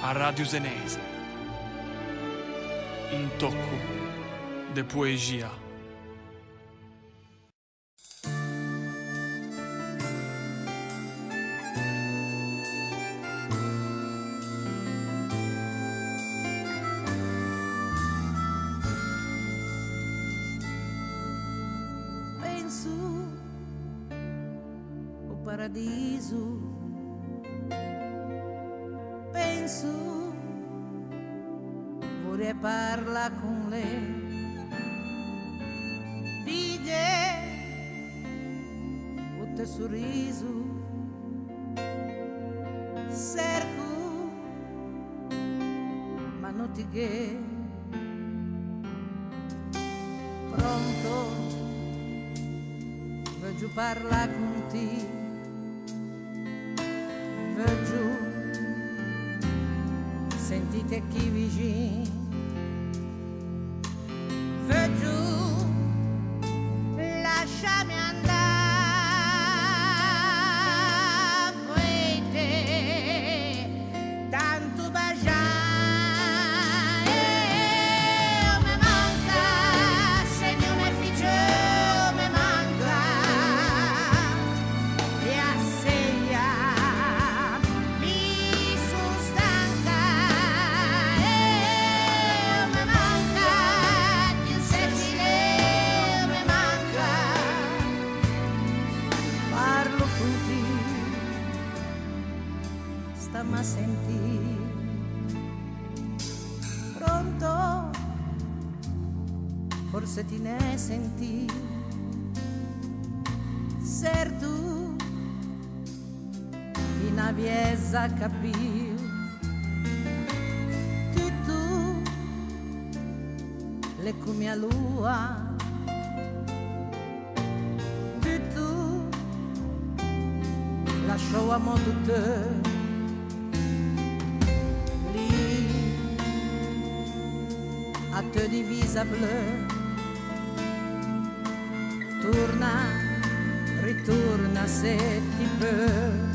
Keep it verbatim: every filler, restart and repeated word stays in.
A Radio Zenese. Un tòcco de poexia. Penso o paradiso, penso, vorrei parlâ con lê, vide o teu sorriso, cerco, ma no ti gh'ê. Pronto, voggio parlâ con ti, voggio sentîte chì vixin, voggio lasciâme andâ, voete tanto baciâ. E o me manca, Segnô me figgio, o me manca, e a seia mi son stanca. E o me manca, ti o sè chi l'é, o me manca, parlo con ti, stamma a sentî. Pronto? Forse ti n'ê sentî. Certo, ti n'aviæ za capio. Tutto l'é come a lua. Tutto lasciou a mòdo teu, lì, a teu divisa bleu. Torna, ritorna se ti peu.